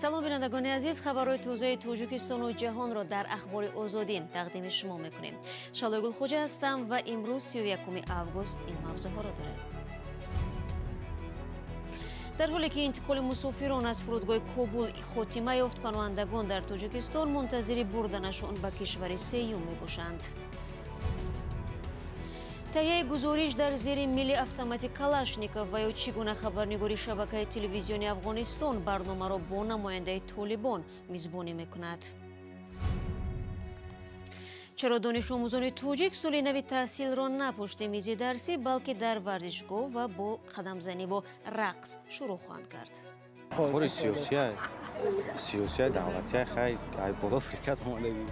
Салом, бинандагони азиз, хабарҳои тозаи Тоҷикистону ҷаҳонро дар Ахбори Озодӣ тақдими шумо мекунем. Шалои Гулхоҷа ҳастам ва имрӯз 31 август ин мавзӯъҳоро дорем. Дар ҳоле ки интиқоли мусофирон аз фурудгоҳи Кобул хотима ёфт, паноҳандагон дар Тоҷикистон мунтазири бурданашон ба кишвари сеюм мебошанд. Таҳияи гузориш дар зери мили автомати Калашников ва ё чӣ гуна хабарнигори шабакаи телевизиони Афғонистон барномаро бо намояндаи Толибон мизбонӣ мекунад. Чаро донишомӯзони тоҷик соли нави таҳсилро на пушти мизи дарсӣ, балки дар варзишгоҳ ва бо қадамзаниву рақс шурӯъ хоҳанд кард? Кори сиёсия, сиёсия, давлатия, хай ай боло приказ омадагӣ.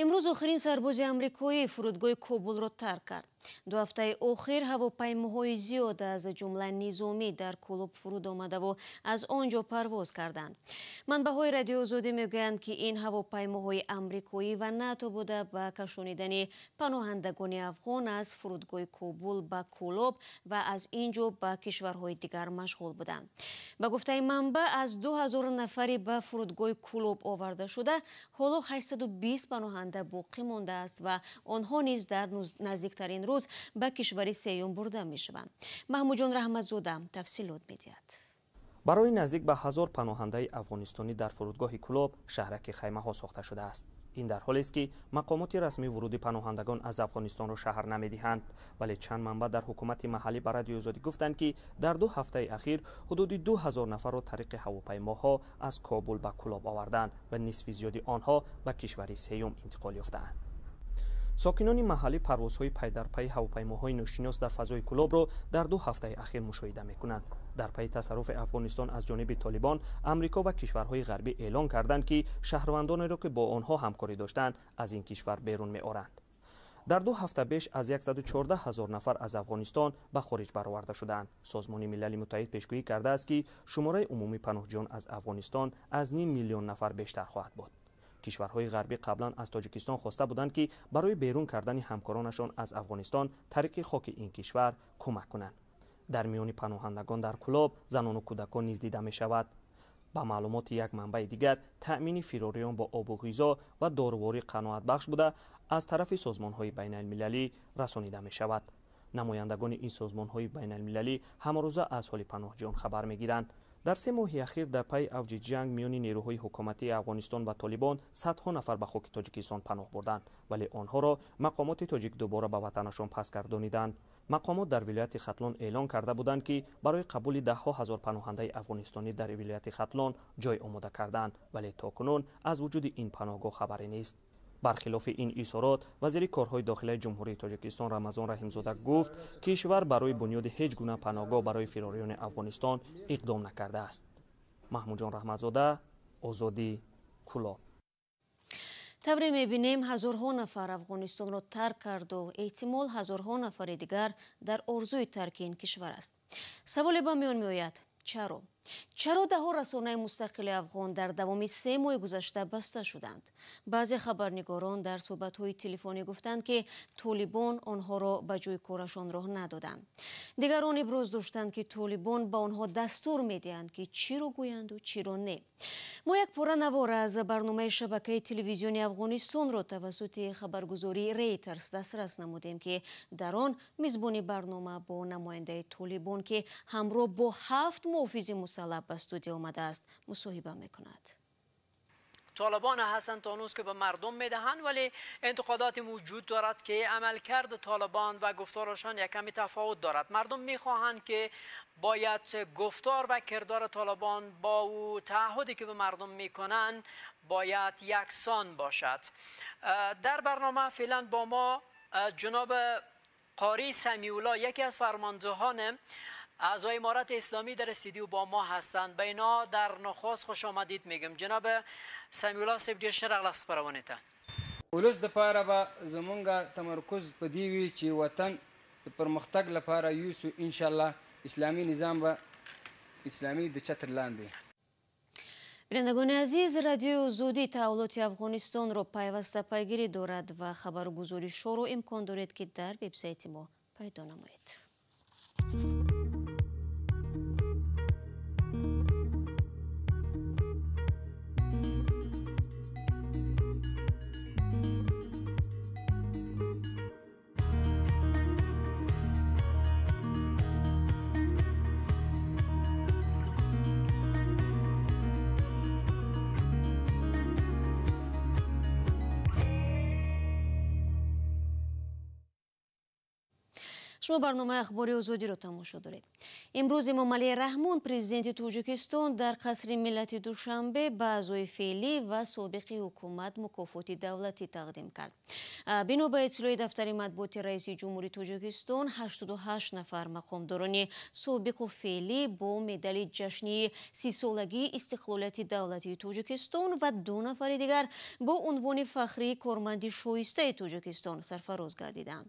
Имрӯз охирин сарбози амрикоӣ фурудгоҳи Кобулро тарк кард. Ду ҳафтаи охир ҳавопаймоҳои зиёд, аз ҷумла низомӣ, дар Кӯлоб фуруд омадаву аз он ҷо парвоз карданд. Манбаъҳои Радиои Озодӣ мегӯянд, ки ин ҳавопаймоҳои амрикоӣ ва НАТО буда, ба кашонидани паноҳандагони афғон аз фурудгоҳи Кобул ба Кӯлоб ва аз ин ҷо ба кишварҳои дигар машғул буданд. Ба гуфтаи манбаъ, аз 2000 нафари ба фурудгоҳи Кӯлоб оварда шуда, ҳоло 820 паноҳанда боқӣ мондааст ва онҳо низ дар наздиктарин рӯз ба кишвари сеюм бурда мешаванд. Маҳмудҷон Раҳматзода тафсилот медиҳад. Барои наздик ба 1000 паноҳандаи афғонистонӣ дар фурудгоҳи Кӯлоб шаҳраки хаймаҳо сохта шудааст. Ин дар ҳолест, ки мақомоти расмӣ вуруди паноҳандагон аз Афғонистонро шаҳр намедиҳанд. Вале чанд манбаъ дар ҳукумати маҳаллӣ ба Радиои Озодӣ гуфтанд, ки дар 2 ҳафтаи ахир ҳудуди 2000 нафарро тариқи ҳавопаймоҳо аз Кобул ба Кӯлоб оварданд ва нисфи зиёди онҳо ба кишвари сеюм интиқол ёфтаанд. Сокинони маҳаллӣ парвозҳои пайдарпайи ҳавопаймоҳои ношинос дар фазои Кӯлобро дар 2 ҳафтаи ахир мушоҳида мекунанд. Дар пайи тасарруфи Афғонистон аз ҷониби Толибон, Амрико ва кишварҳои ғарбӣ эълон карданд, ки шаҳрвандонеро, ки бо онҳо ҳамкорӣ доштанд, аз ин кишвар берун меоранд. Дар 2 ҳафта беш аз 114 ҳазор нафар аз Афғонистон ба хориҷ бароварда шудаанд. Созмони Милали Муттаҳид пешгӯӣ кардааст, ки шумораи умумии паноҳҷӯён аз Афғонистон аз ним миллион нафар бештар хоҳад буд. Кишварҳои ғарбӣ қаблан аз Тоҷикистон хоста буданд, ки барои берун кардани ҳамкоронашон аз Афғонистон тариқи хоки ин кишвар кӯмак кунанд. Дар миёни паноҳандагон дар Кӯлоб занону кӯдакон низ дида мешавад. Ба маълумоти як манбаи дигар, таъмини фирориён бо обу ғизо ва доруворӣ қаноатбахш буда, аз тарафи созмонҳои байналмилалӣ расонида мешавад. Намояндагони ин созмонҳои байналмилалӣ ҳамарӯза аз ҳоли паноҳҷӯён хабар мегиранд. Дар 3 моҳи ахир дар пайи авҷи ҷанг миёни нерӯҳои ҳукуматии Афғонистон ва Толибон садҳо нафар ба хоки Тоҷикистон паноҳ бурданд, вале онҳоро мақомоти тоҷик дубора ба ватанашон пас гардониданд. Мақомот дар вилояти Хатлон эълон карда буданд, ки барои қабули даҳҳо ҳазор паноҳандаи афғонистонӣ дар вилояти Хатлон ҷой омода карданд, вале то кунун аз вуҷуди ин паноҳгоҳ хабаре нест. Бархилофи ин изҳорот, вазири корҳои дохилаи Ҷумҳурии Тоҷикистон Рамазон Раҳимзода гуфт, кишвар барои бунёди ҳеҷ гуна паноҳгоҳ барои фирориёни Афғонистон иқдом накардааст. Маҳмудҷон Раҳматзода, Озодӣ, Кӯлоб. Тавре мебинем, ҳазорҳо нафар Афғонистонро тарк карду эҳтимол ҳазорҳо нафари дигар дар орзуи тарки ин кишвар аст. Саволе ба миён меояд: чаро? Чаро даҳҳо расонаи мустақили афғон дар давоми 3 моҳи гузашта баста шуданд? Баъзе хабарнигорон дар суҳбатҳои телефонӣ гуфтанд, ки Толибон онҳоро ба ҷои корашон роҳ надоданд. Дигарон иброз доштанд, ки Толибон ба онҳо дастур медиҳанд, ки чиро гӯянду чиро не. Мо як пора навор аз барномаи шабакаи телевизиони Афғонистонро тавассути хабаргузории Рейтерс дастрас намудем, ки дар он мизбони барнома бо намояндаи Толибон, ки ҳамроҳ бо 7 муҳофизи мусаллаҳ ба студия омадааст, мусоҳиба мекунад. طالبان هستند تا هنوز که به مردم میدهند، ولی انتقادات موجود دارد که عملکرد طالبان و گفتارشان یک کمی تفاوت دارد. مردم میخواهند که باید گفتار و کردار طالبان با او تعهدی که به مردم میکنند باید یکسان باشد. در برنامه فعلا با ما جناب قاری سمیع‌الله، یکی از فرماندهان اعضای امارت اسلامی در استودیو با ما هستند. به اینا در نخست خوش آمدید میگم. جناب سمیع‌الله صاحب، ډیر ښه راغلاست خپرونې ته. ولس دپاره به زمونږ تمرکز په دې وي چې وطن د پرمختګ لپاره یوسو، انشاءالله اسلامي نظام به اسلامي د چتر لاندې. Бинандагони азиз, Радиои Озодӣ таҳаввулоти Афғонистонро пайваста пайгирӣ дорад ва хабаргузоришҳоро имкон доред, ки дар вебсайти мо пайдо намоед. Шумо барномаи ахбори Озодиро тамошо доред. Имрӯз Эмомалӣ Раҳмон, президенти Тоҷикистон, дар қасри миллати Душанбе ба аъзои феълӣ ва собиқи ҳукумат мукофоти давлатӣ тақдим кард. Бино ба иттилои дафтари матбуоти раиси ҷумҳури Тоҷикистон, 88 нафар мақомдорони собиқу феълӣ бо медали ҷашнии 30-солагии истиқлолияти давлатии Тоҷикистон ва 2 нафари дигар бо унвони фахрии корманди шоистаи Тоҷикистон сарфароз гардиданд.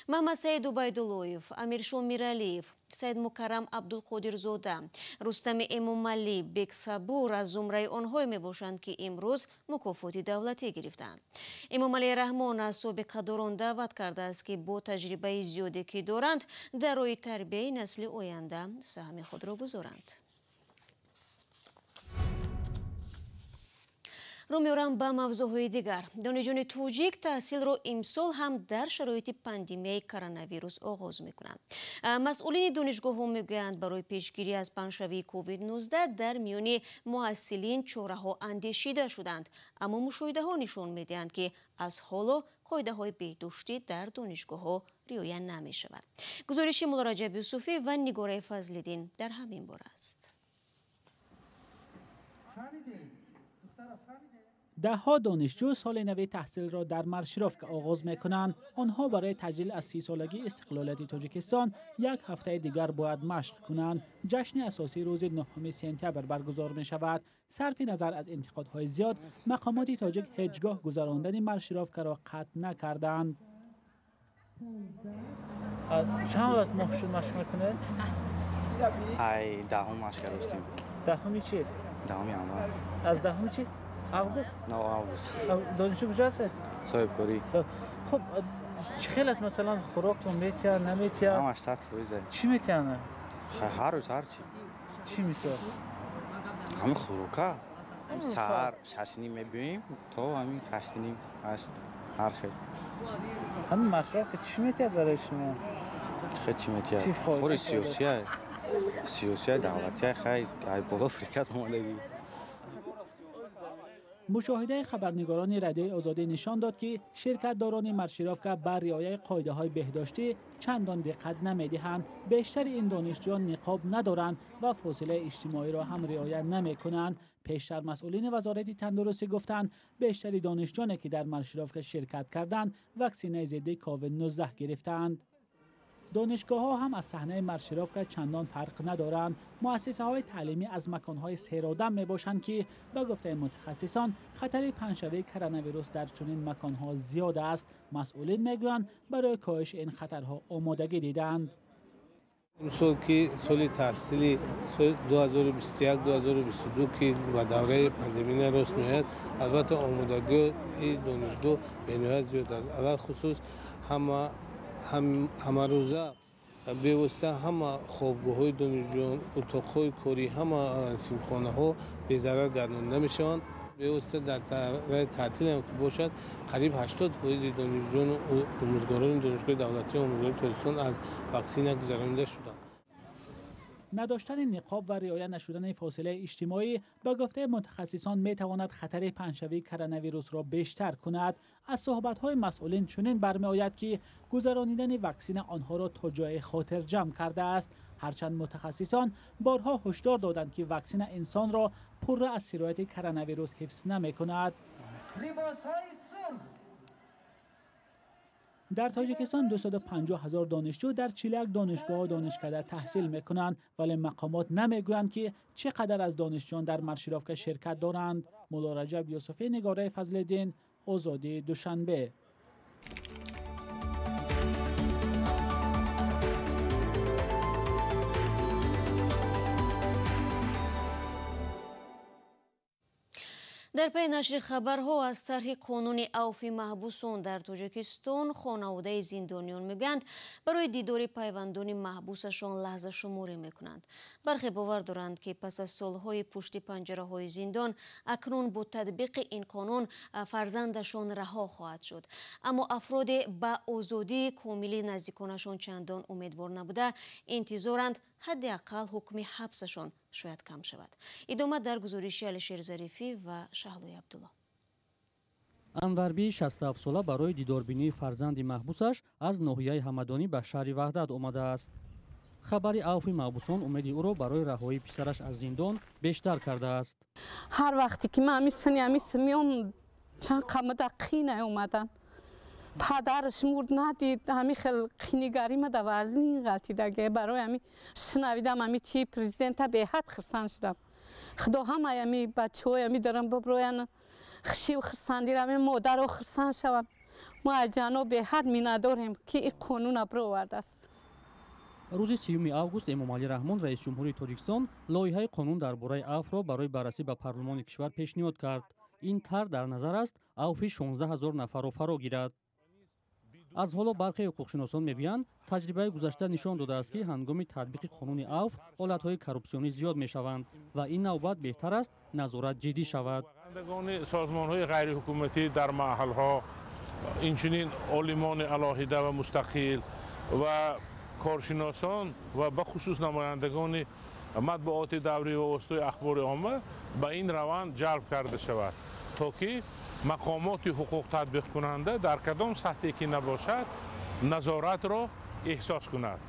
Маҳмадсаид Убайдуллоев, Амиршо Миралиев, Саидмукаррам Абдулқодирзода, Рустами Эмомалӣ, Бексабур аз зумраи онҳое мебошанд, ки имрӯз мукофоти давлатӣ гирифтаанд. Эмомалӣ Раҳмон аз собиқадорон даъват кардааст, ки бо таҷрибаи зиёде ки доранд, дар роҳи тарбияи насли оянда саҳми худро гузоранд. Рӯ меорам ба мавзӯъҳои дигар. Донишҷӯёни тоҷик таҳсилро имсол ҳам дар шароити пандемияи коронавирус оғоз мекунанд. Масъулини донишгоҳҳо мегӯянд, барои пешгирӣ аз паҳншавии COVID-19 дар миёни муҳассилин чораҳо андешида шуданд. Аммо мушоҳидаҳо нишон медиҳанд, ки аз ҳоло қоидаҳои беҳдоштӣ дар донишгоҳҳо риоя намешавад. Гузориши Муллораҷаб Юсуфӣ ва Нигораи Фазлиддин дар ҳамин бора аст. Даҳҳо донишҷӯ соли нави таҳсилро дар маршировка оғоз мекунанд. Онҳо барои таҷлил аз 30-солагии истиқлолияти Тоҷикистон як ҳафтаи дигар бояд машқ кунанд. Ҷашни асосӣ рӯзи 9 сентябр баргузор мешавад. Сарфи назар аз интиқодҳои зиёд, мақомоти тоҷик ҳеҷ гоҳ гузарондани маршировкаро қатъ накарданд. Чанд вақт моҳ шуд машқ мекунед? Ай, даҳум машқ кардем. Даҳуми чӣ? Даҳуми январ. Аз даҳуми чӣ? Август? Не, август. Донишҷӯ куҷо ҳастед? Соҳибкорӣ. Хуб, чӣ хел аст, масалан, хӯроктон метиҳанд, наметиҳанд? Ҳамаш 100%. Чӣ метиҳанд? Ҳар рӯз ҳар чӣ. Чӣ мисол? Ҳамин хӯрока. Саҳар 6:30 мебиёем то ҳамин 8:30, 8 ҳар хел. Ҳамин маршировка чӣ метиҳад барои шумо? Чӣ чӣ метиҳад? Хӯри сиёсия. Сиёсия давлатия хай, ай боло приказ омадагӣ. Мушоҳидаи хабарнигорони радиои Озодӣ нишон дод, ки ширкатдорони маршировка ба риояи қоидаҳои беҳдоштӣ чандон диққат намедиҳанд. Бештари ин донишҷӯён ниқоб надоранд ва фосилаи иҷтимоиро ҳам риоя намекунанд. Пештар масъулини вазорати тандурустӣ гуфтанд, бештари донишҷӯёне ки дар маршировка ширкат карданд, ваксинаи зидди COVID-19 гирифтаанд. Донишгоҳҳо ҳам аз саҳнаи маршировка чандон фарқ надоранд. Муассисаҳои таълимӣ аз маконҳои серодам мебошанд, ки ба гуфтаи мутахассисон хатари паҳншавии коронавирус дар чунин маконҳо зиёд аст. Масъулин мегӯянд, барои коҳиши ин хатарҳо омодагӣ дидаанд. Имсол ки соли таҳсили 2021-2022 ки ба давраи пандемия рост меояд, албатта омодагии донишгоҳ бениҳоят зиёд аст. Алалхусус ҳамарӯза бевосита ҳама хобгоҳҳои донишҷӯён, утоқҳои корӣ, ҳама синфхонаҳо безарар гардонида мешаванд. Бевосита дар давраи таътил ҳам ки бошад, қариб 80% донишҷӯёну омӯзгорони Донишгоҳи давлатии омӯзгории Тоҷикистон аз ваксина гузаронида шуданд. Надоштани ниқоб ва риоя нашудани фосилаи иҷтимоӣ ба гуфтаи мутахассисон метавонад хатари паҳншавии коронавирусро бештар кунад. Аз суҳбатҳои масъулин чунин бармеояд, ки гузаронидани ваксина онҳоро то ҷое хотирҷамъ кардааст. Ҳарчанд мутахассисон борҳо ҳушдор доданд, ки ваксина инсонро пурра аз сирояти коронавирус ҳифз намекунад. Дар Тоҷикистон 250 ҳазор донишҷӯ дар 41 донишгоҳу донишкада таҳсил мекунанд, вале мақомот намегӯянд, ки чӣ қадар аз донишҷӯён дар маршировка ширкат доранд. Муллораҷаб Юсуфӣ, Нигораи Фазлиддин, Озодӣ, Душанбе. Дар пайи нашри хабарҳо аз тарҳи қонуни авфи маҳбусон дар Тоҷикистон, хонаводаи зиндониён мегӯянд, барои дидори пайвандони маҳбусашон лаҳзашуморӣ мекунанд. Бархе бовар доранд, ки пас аз солҳои пушти панҷараҳои зиндон, акнун бо татбиқи ин қонун фарзандашон раҳо хоҳад шуд. Аммо афроде ба озодии комили наздиконашон чандон умедвор набуда, интизоранд ҳадди ақал ҳукми ҳабсашон шояд кам шавад. Идома дар гузориши Алишер Зарифӣ ва Шаҳлои Абдулло. Анварбии 67-сола барои дидорбинии фарзанди маҳбусаш аз ноҳияи Ҳамадонӣ ба шаҳри Ваҳдат омадааст. Хабари авфи маҳбусон умеди ӯро барои раҳоии писараш аз зиндон бештар кардааст. Ҳар вақте ки ман ҳамин сини ҳамин меом, чанд қамада қинай омадан. Падараш мурд, надид, ҳамин хел қинигарӣ мада вазнин ғалтидаге. Барои ҳамин шунавидам ҳамин чи президента беҳад хурсанд шудам. Худо ҳамаи ҳамин бачаҳои ҳамин дарам биброян, хушиву хурсандиро ҳамин модаро хурсанд шаванд. Мо аз ҷаноб беҳад миннатдорем, ки ин қонунро бировардааст. Рӯзи 30 август Эмомалӣ Раҳмон, раиси ҷумҳурии Тоҷикистон, лоиҳаи қонун дар бораи авфро барои баррасӣ ба парлумони кишвар пешниҳод кард. Ин тарҳ дар назар аст авфи 16 ҳазор нафарро фаро гирад. Аз ҳоло бархе ҳуқуқшиносон мегӯянд, таҷрибаи гузашта нишон додааст, ки ҳангоми татбиқи қонуни авф ҳолатҳои коррупсионӣ зиёд мешаванд ва ин навбат беҳтар аст назорат ҷиддӣ шавад. Созмонҳои ғайриҳукуматӣ дар маҳалҳо, инчунин олимони алоҳида ва мустақил ва коршиносон ва бахусус намояндагони матбуоти даврӣ ва воситаи ахбори омма ба ин раванд ҷалб карда шавад, то ки мақомоти ҳуқуқ татбиқкунанда дар кадом сатҳе ки набошад назоратро эҳсос кунад.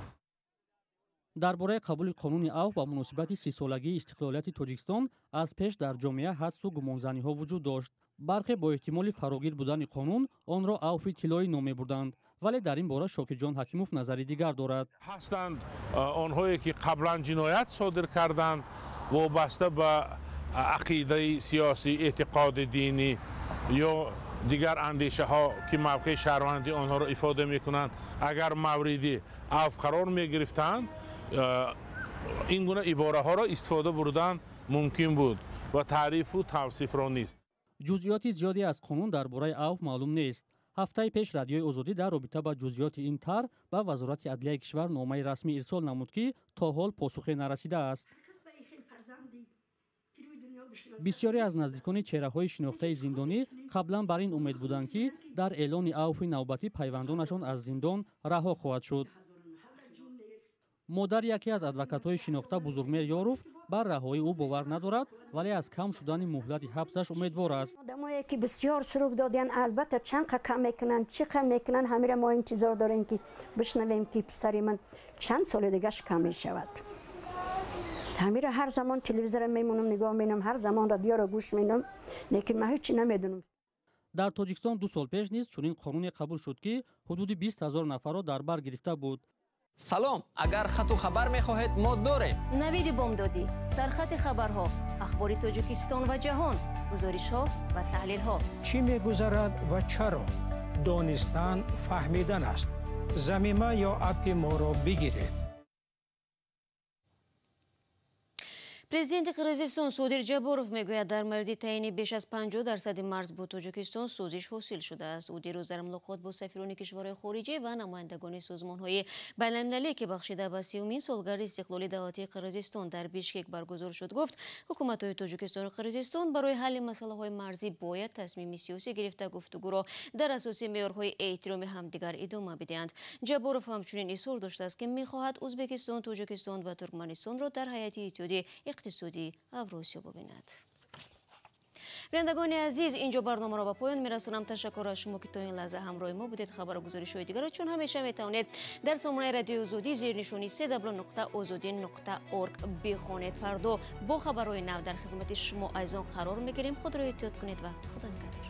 Дар бораи қабули қонуни авф ба муносибати 30-солагии истиқлолияти Тоҷикистон аз пеш дар ҷомеа ҳадсу гумонзаниҳо вуҷуд дошт. Бархе бо эҳтимоли фарогир будани қонун онро авфи тиллоӣ ном мебурданд, вале дар ин бора Шокирҷон Ҳакимов назари дигар дорад. Ҳастанд онҳое ки қаблан ҷиноят содир карданд, вобаста ба ақидаи сиёсӣ, эътиқоди динӣ ё дигар андешаҳо ки мавқеи шаҳрвандии онҳоро ифода мекунанд, агар мавриди авф қарор мегирифтанд, ин гуна ибораҳоро истифода бурдан мумкин буд ва таърифу тавсифро низ. Ҷузъиёти зиёде аз қонун дар бораи авф маълум нест. Ҳафтаи пеш Радиои Озодӣ дар робита ба ҷузъиёти ин тарҳ ба Вазорати адлияи кишвар номаи расмӣ ирсол намуд, ки то ҳол посухе нарасидааст. Бисёре аз наздикони чеҳраҳои шинохтаи зиндонӣ қаблан бар ин умед буданд, ки дар эълони авфи навбатӣ пайвандонашон аз зиндон раҳо хоҳад шуд. Модар яке аз адвокатҳои шинохта Бузургмер Ёров бар раҳоии ӯ бовар надорад, вале аз кам шудани муҳлати ҳабсаш умедвор аст. Одамое ки бисёр срок додиянд, албатта чанд қа кам мекунанд, чӣ кам мекунанд, ҳамира мо интизор дорем, ки бишнавем, ки писари ман чанд соли дигаш кам мешавад. Ҳамира ҳар замон телевизора мемонам, нигоҳ менам, ҳар замон радиоро гӯш менам, лекин ман ҳеҷ намедонам. Дар Тоҷикистон 2 сол пеш низ чунин қонуне қабул шуд, ки ҳудуди 20 ҳазор нафарро дар бар гирифта буд. Салом, агар хату хабар мехоҳед, мо дорем. Навиди бомдодӣ, сархати хабарҳо, ахбори Тоҷикистон ва ҷаҳон, гузоришҳо ва таҳлилҳо. Чӣ мегузарад ва чаро? Донистан фаҳмидан аст. Замима ё аппи моро бигиред. Президенти Қирғизистон Содир Ҷаборов мегӯяд, дар мавриди таъйини беш аз 50% марз бо Тоҷикистон созиш ҳосил шудааст. Ӯ дирӯз дар мулоқот бо сафирони кишварҳои хориҷӣ ва намояндагони созмонҳои байналмилалӣ, ки бахшида ба 30-умин солгарди истиқлоли давлатии Қирғизистон дар Бишкек баргузор шуд, гуфт ҳукуматҳои Тоҷикистону Қирғизистон барои ҳалли масъалаҳои марзӣ бояд тасмими сиёсӣ гирифта гуфтугӯро дар асоси меъёрҳои эҳтироми ҳамдигар идома бидиҳанд. Ҷаборов ҳамчунин изҳор доштааст, ки мехоҳад Ӯзбекистон, Тоҷикистон ва Туркманистонро дар ҳайати Иттиҳоди иқтисодии Авросиё бубинад. Бинандагони азиз, инҷо барномаро ба поён мерасонам. Ташаккур аз шумо, ки то ин лаҳза ҳамроҳи мо будед. Хабару гузоришҳои дигарро чун ҳамеша метавонед дар сомонаи Радиои Озодӣ зернишони www.ozodi.org бихонед. Фардо бо хабарҳои нав дар хизмати шумо азизон қарор мегирем. Худро эҳтиёт кунед ва Худо нигаҳдор.